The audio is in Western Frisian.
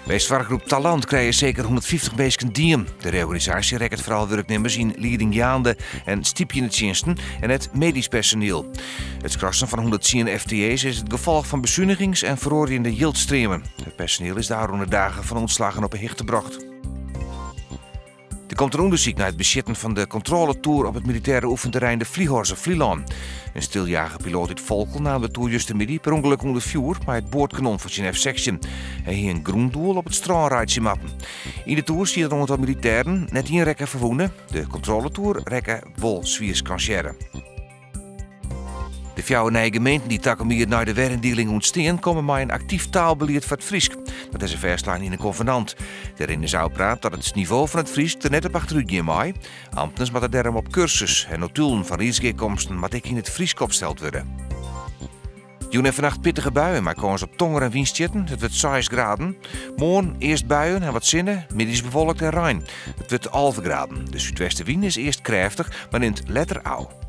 By soarchgroep Talant krije seker 150 minsken dien. De reorganisaasje rekket foaral wurknimmers yn liedingjaande en stypjende tsjinsten en it medysk personiel. It skrassen fan 110 FTE's is it gefolch fan besunigings en feroarjende jildstreamen. It personiel is de ôfrûne dagen fan ûntslaggen op 'e hichte brocht. Der komt in ûndersyk nei it besjitten fan de kontrôletoer op it militêre oefenterrein de Vliehors op Flylân. In stiljagerpiloat út Volkel naam de toer justermiddei per ûngelok ûnder fjoer mei it boardkanon fan syn F-16. Hy hie in grûndoel op it strân reitsje moatten. Yn de toer siet in oantal militêren, net ien rekke ferwûne. De kontrôletoer rekke wol swier skansearre. De fjouwer nije gemeenten dy't takom jier nei de weryndieling ûntstean, komme mei in aktyf taalbelied foar it Frysk. Dat is fêstlein yn in konvenant. Dêryn is ôfpraat dat it nivo fan it Frysk der net op achterút gean mei. Amtners moatte dêrom op kursus en notulen fan riedsgearkomsten moatte ek yn it Frysk opsteld wurde. Jûn en fannacht pittige buien mei kâns op tonger en wynstjitten. It wurdt 6 graden. Moarn earst buien en wat sinne, middeis bewolkt en rein. It wurdt 11 graden. De súdwestewyn is earst krêftich, mar nimt letter ôf.